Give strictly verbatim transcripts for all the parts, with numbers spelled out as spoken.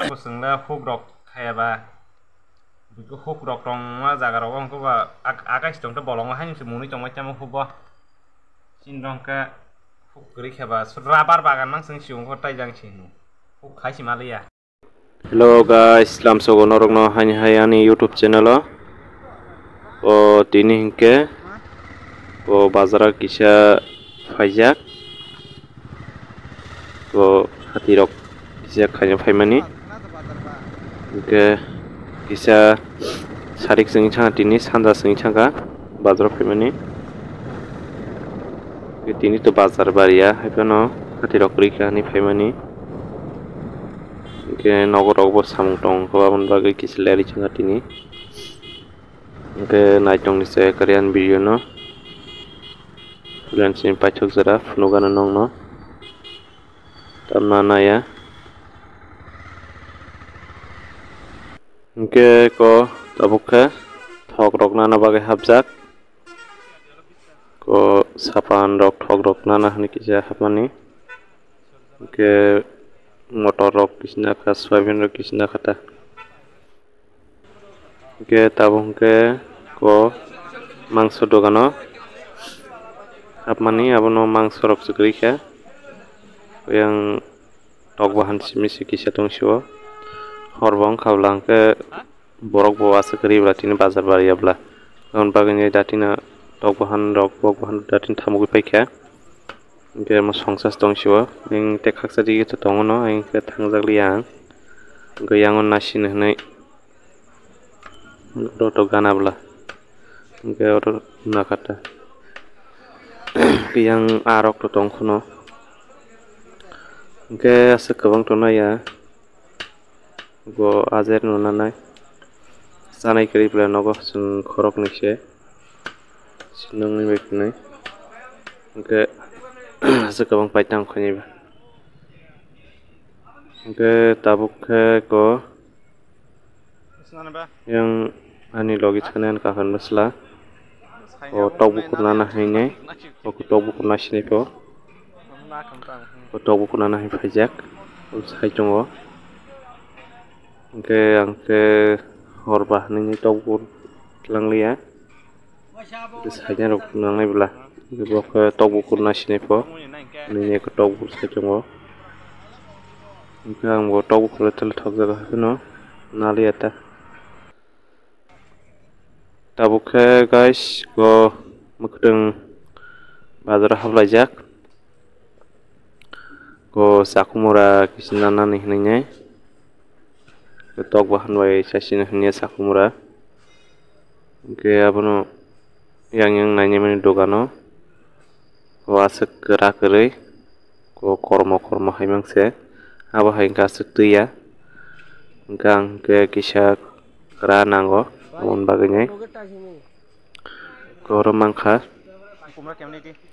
Bo chwngla huk rok khayaba. Bwkhe huk rok tongma jaga rogo hwnkhe ba ak-, akai si tongthe bolongo haino se mwnwi tongbai tamo huk bo. Chini rok hwnkhe huk kwrwi kheba rubber bagan mang chwng si wngkho tai jang si hino. Huk khai si maliya. Hello guys, lamsogo norokno haini hai ani YouTube channel o. O tini hinkhe o bazar o kisa phaijak. O hati rok kisa khaina phaimani. Hinkhe kisa sarik chwng changa tini sanja chwng changa bazar o phaimani. Hinkhe tini to bazar bariya haiphano hati rok kwrwi kha hinwi phaimani. Hinkhe nogo rok bo samung tong kha aboni bagwi kisa lerwi chwng kha tini. Hinkhe naitongni se kwrwi ani video no. Freelancing paithak jora phunukgano nokno. Tamna naya. Hinkhe ko tabuk khe thok rok nana bagwi hapjak. Ko sapan rok thok rok nana hinwi kisa hapmani. Hinkhe motor rok kisina kha, soyabin rok kisina kha ta. Hinkhe tabuk hinkhe ko mangso dogano hapmani, abono mangso rok se kwrwi kha. Yang tok bahan simi se kisa tong sio. Hor bo wngkha bwla hinkhe borok bo aswk kwrwi bwla tini bazar bariya bwla. Aboni bagwi datina tok bahan rok bok bahan datin thamugwi paikha. Hinkhe omo songsa se tong sio. Hinkhe khaksa digi to tongo no, hinkhe thangjak liya ang. Hinkhe yango nasino hinwi. Oro to gana bwla. Hinkhe oro nakha ta. Yang arok to tong khuno. Hinkhe aswk kwbang tongnai ya. Bo ajer no nanai. Chanai kwrwi bwla nogo chwng khoroknwi se. Sinongni bai khwnwi. Hinkhe aswk kwbang paitang khainwi ba. Hinkhe tabuk khe ko yang ani logi thani ani kakan bwsla o tok bukur nana hinwi o tok bukur nasinai pho o tok bukur nana hinwi phaijak o sai tongo. Hinkhe ang khe hor ba hinwi tok bukur tlangliya. Saida rok nangnai bwla. Bo khe tok bukur nasinai pho. Nini khe tok bukur sai tongo. Hinkhe ang bo tok bukur le thokjak haino naliya ta. Tabuk khe guys, bo mwkhwtwng bazar o haplaijak. Ko chakhumura kisa nanani hinwi nai. Tok bahan bai sasino hinwi chakhumura. Hinkhe abono yang yang nainani dogano. Ko aswk kwrak kwrwi. Ko kormo kormo hai mangse. Abo hai hinkhe aswk twiya. Hinkhe ang hinkhe kisa kwrak nango. Aboni bagwi nai. Ko oro mankha.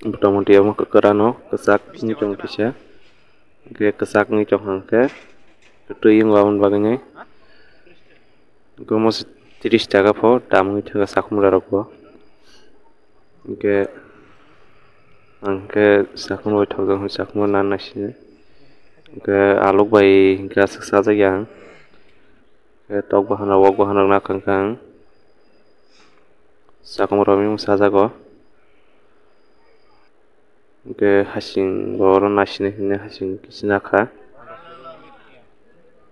Motamoti omo kwkra no kwchak wngwi tongo kisa. Hinkhe kwchak wngwi tongkha hinkhe twi wngo aboni bagwi nai. Hinkhe omo se tris taka pho dam wngwi thangkha chakhumra rok bo. Hinkhe ang khe chakhumra bai thokjak hinkhe chakhumra nana sini. Hinkhe alok bai hinkhe aswk chajakya ang. Khe tok bahan rok wok bahan rok nakha khe ang chakhumra rok mung sajago. Hinkhe hasing bo oro naisini hinwi hasing kisa nakha.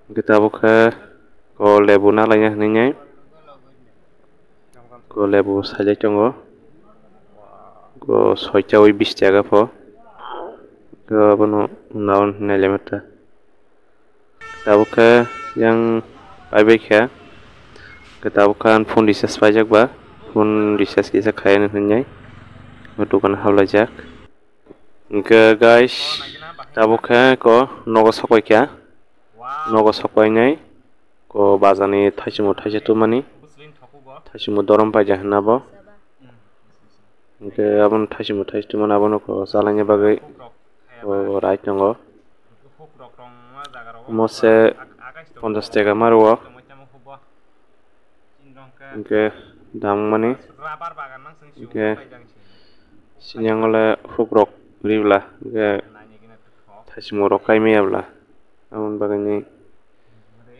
Hinkhe tabuk khe o lebu nalaina hinwi nai. Ko lebu sajak tongo. Ko soita wi bish taka pho. Ko abono naon hinwi lemeta. Tabuk khe yang paibai kha. Khe tabuk khe ang phone recharge paijak ba. Phone recharge kisa khaina hinwi. O dokan hablaijak. Hinkhe guys, tabuk khe ko nogo sokpai kha. Nogo sokpainai ko bazani thaisimo thaisa tumani. Thaisimo dorom paija hinna bo. Hinkhe abono thaisimo thaisa tumani abono ko chalaina bagwi ko rai tongo. Omo se ponchash taka ma rwo. Hinkhe dam wngmani hinkhe sini ang le hukrok ribla hinkhe thaisimo rok kai maya bla aboni bagwi ni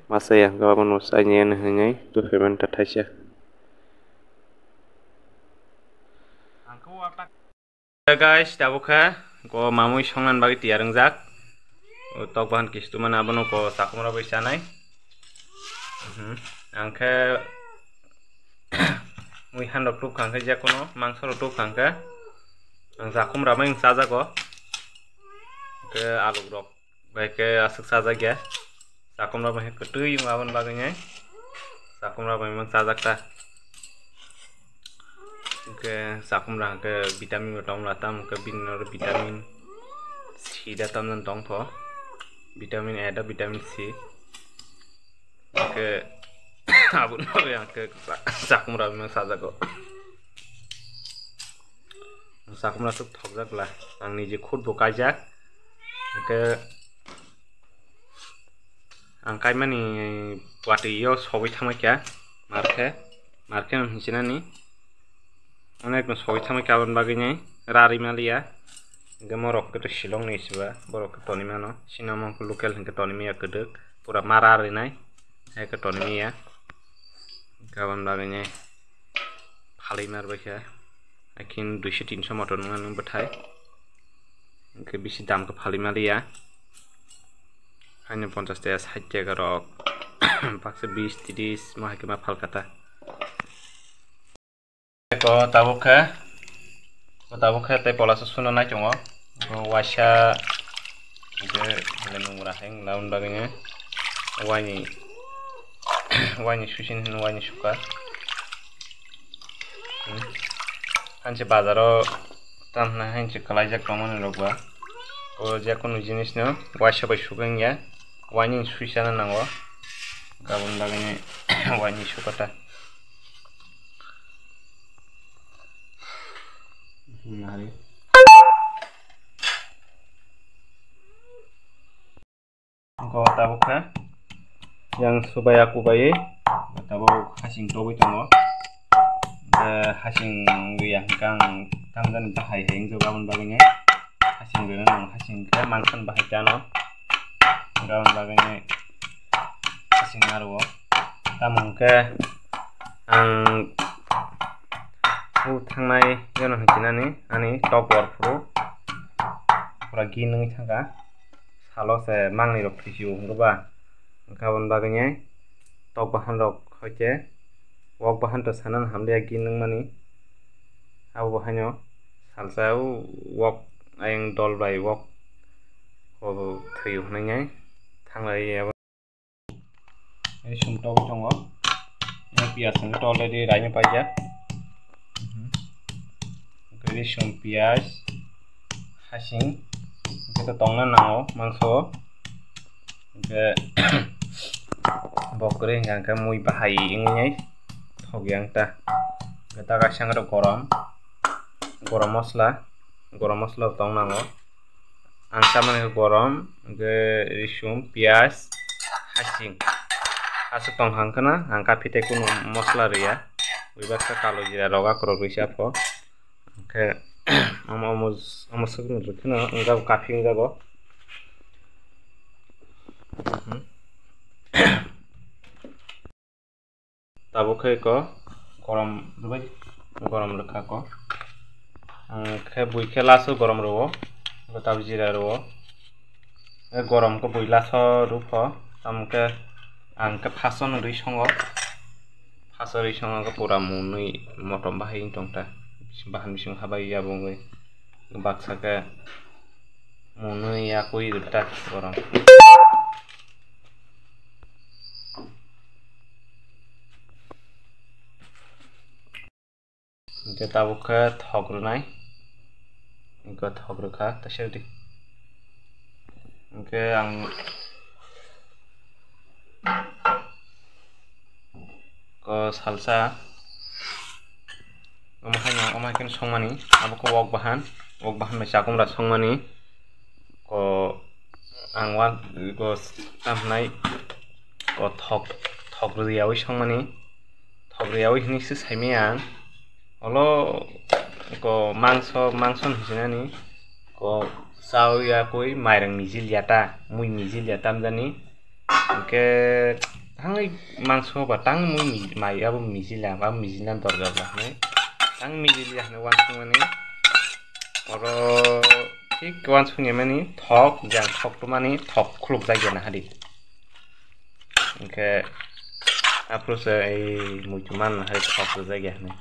Masa ya, gabon no sa nyen hwnwi tu payment ta thaisa. Guys, tabuk kha ko mamui songnan bagwi tiyar wngjak. O tok bahan kistu mana abono ko chakumra bai chanai. Mhm. Ang khe mui han rok tup kha khe, jekono mangso rok tup kha khe ang chakumra bai chajago. Khe aluk rok bai khe aswk chajakya. Chakumra bai khe kwtwi wng aboni bagwi nai. Chakumra bai mang chajak ta. Hwnkhe chakumra hwnkhe vitamin bo tongla tam hwnkhe bini oro vitamin C da tamjani tongpho. Vitamin A da vitamin C. Hwnkhe aboni bagwi hwnkhe chakumra bai mang chajago. Chakumra tuk thokjak la. Ang niji khut bo kaijak. Hwnkhe ang kaimani watwi o sogwi thangma kha. Markhe, markhe hinsinani. Onek no sogwi thangma kha aboni bagwi nai. Rari maliya. Hwnkhe morok khe to Shillong ni siba. Borok khe toni mano. Sini omo local hwnkhe toni maya kwdwk. Pura mara rinai. Hai khe toni maya. Hwnkhe aboni bagwi nai. Phalwi mar bai kha. Akin duiso tinso motor nung nung bwthai. Hwnkhe bisi dam khe phalwi maliya. Haino ponchas taka, sait taka rok. Baksa bis, tris, mo hai khe ma phalkha ta. Ko tabuk khe, ko tabuk khe tei pola se suna nai tongo. Ko waisa hwnkhe belai nungra hai wngna bagwi nai. Waini, waini suisin hino waini suka. Hmm. Hanse bazaro tam hwnai hanse kwlaijak tongmani rok ba. O jekunu jinis no waisa bai sugwi wngya. Waini sui sana nango. Gabon bagwi ni waini sukata. Hmm, hari. Ko tabuk kha yang subaya kubai tabuk hasing togwi tongo. Eh, hasing riya hwnkhe ang tamjani bahai hai wngjago aboni bagwi nai. Hasing rina nang hasing khe mangsan bahai chano. Aboni bagwi nai hasing aro tamo hwnkhe ang u thangnai jono hinsinani ani tok wor phuru pura gin wngwi thangkha. Salo se mangni rok thwisi o hwngo ba. Hwnkhe aboni bagwi nai tok bahan rok hoi khe wok bahan to sana hamliya gin wngmani. Abo bo haino salsa o wok ayang dol bai wok thwi o hwnwi nai thanglai abo. Risum togwi tongo. Yang piyaj hwnkhe to already raino paijak. Hwnkhe risum, piyaj, hasing hwnkhe to tongna nango mangso o. Hwnkhe bo kwrwi hwnkha hwnkhe mui bahai wngwi nai thok yang ta. Hwnkhe ta kaisa hwnkhe to gorom, gorom mosla, gorom mosla tong nango. Ang tamani khe gorom, hwnkhe risum, piyaj, hasing. Aswk tong hang kheno ang kaphi tei kunu mosla rwya. Ui baksa kalo jira rok akorok rwisa pho. Hwnkhe omo, omo, omo swkang rwkheno wngjago, kaphi wngjago. Tabuk khe ko gorom rwbai, gorom rwkha ko. Ang khe bui khe last o gorom rwo, tabuk jira rwo. E gorom khe bui last o rwpho, tamo khe ang khe first o no rwi songo. First o rwi songo khe pura mwnwi motom bahai wng tong ta. Bahan bising habai ya bo wngwi baksa khe mwnwi yakwi rwkha gorom. Hwnkhe tabuk khe thok rwnai. Hwnkhe thok rwkha, ta sir di. Hwnkhe ang ko salsa omo haino, omo hai kheno songmani, abo khe wok bahan, wok bahan bai chakumra songmani. Ko ang wan ko tam hwnai ko thok, thok rwyawi songmani. Thok rwyawi hwnwi se saimaya ang. Olo ko mangso, mangso hinsinani ko chawi yakwi mairang mijil ya ta, mui mijil ya tamjani. Hwnkhe Tangwi mangso ba tang mui mi-, mai abo mijila, abo mijila dorga ba hinwi. Tang mijili hinwi wansukmani. Oro thik wansukya mani thok, jang thok tumani thok khuluk jagya na hari. Hingke aphuru se ei muitu man hai thok rijak ya hinwi.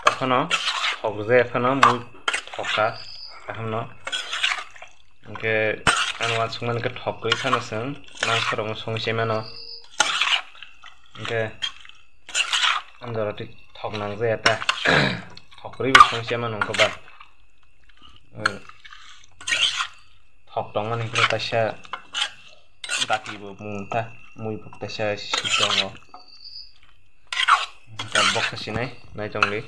Tokphano thok rijak ya phano mui thokha kahamno. Hingke ano wansukmani khe thok kwrwi phano chwng mangsorokno songwi se mano. Hingke ang jora twi thok nangjaya ta. Thok kwrwi bo songwi se mano wngkha ba. Thok tongmani hwnkheno kaisa dati bo mung ta, mui bo kaisa si tongo. Boksa sinai, nai tongdi.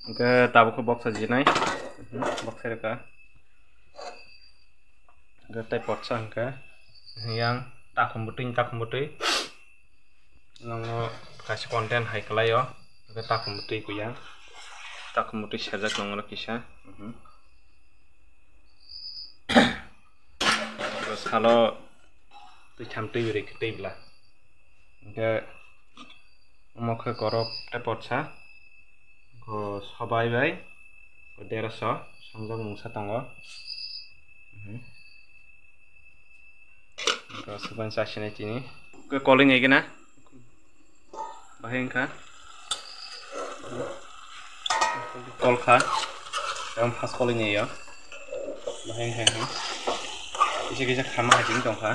Hingke tabuk khe boksa jinai, boksa rwkha. Hingke tei potsa hingke yang takhum bwtwi, takhum bwtwi. Nongo kaisa content hai kwlaio, hingke takhum bwtwi kuya, takhum bwtwi serjak nongo kisa. Salo twi tham twi bwrwi khe twi bwla. Hingke omo khe korok tei potsa. Ko sobai bai, ko deraso songjak mungsa tongo. Mhm. Ko suban sa sinai tini. Ko calling egi na? Bahai wngkha. Call kha. Yang first calling egi yo. Bahai wngkha, wngkha. Kisa kisa khama hai tini tongkha.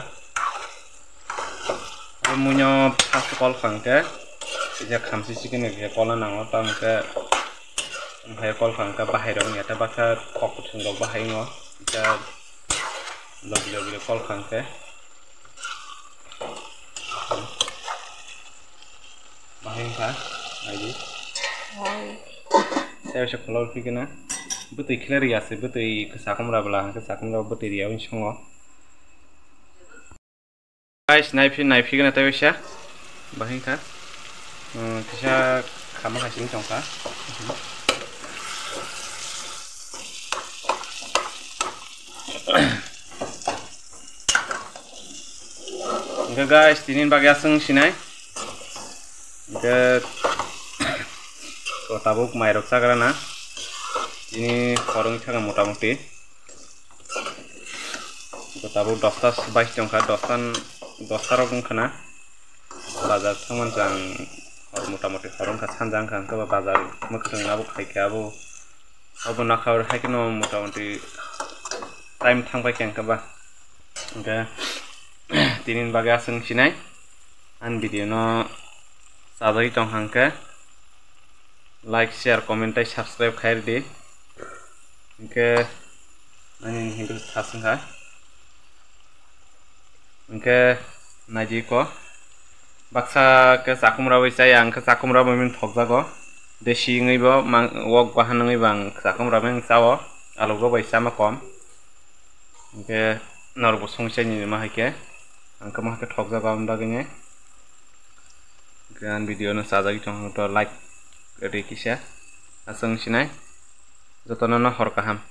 Abo muino first call khang khe, kisa khamsi sikini kisa call nango, tamo khe, hai call khang khe bahai rok ya, ta baksa kok kuthung rok bahai ngo, kisa logi logi call khang khe. Bahai wngkha, naidi. Tei se khulok phi khe na, bwtwi khle ri ya se, bwtwi kwchakmra bwla, hwnkhe chakumra bwtwi ri ya wng songo. Guys, naiphi, naiphi gana tei waisa. Bahai kha. Hmm, kisa khama hai sini tongkha. Hingke guys, tini bagwi aswng sinai. Hingke tabuk mairok chagra na. Tini khorang thaka motamuti. Tabuk dosta bai tongkha, dosta, dosta rok wngkha na. Bazar thangmani chwng hor motamuti hor wngkha, sanja wngkha, hwnkhe ba bazar mwkhwtwng abo khaikhe abo, abo nakha hai kheno motamuti time thangbai khe hwnkhe ba. Hwnkhe tini bagwi aswk sinai ani video no chajagwi tongkha hwnkhe. Like, share, comment tei subscribe khai rwdi. Hwnkhe ani hindu thasung kha. Hwnkhe naidi ko. Baksa khe chakum rawi chaya, hwnkhe chakum rawi min thokjago. Desi wngwi bo mang, wok bahan wngwi bo ang chakum rawi ang chao. Alok rok bai chama kom. Hwnkhe norok bo songwi chai nini ma hai khe. Ang khe ma hai khe thokjago aboni bagwi ni. Hwnkhe ang video no chajagwi tongkha to like rwi kisa. Aswk sinai. Jotono no hor kaham.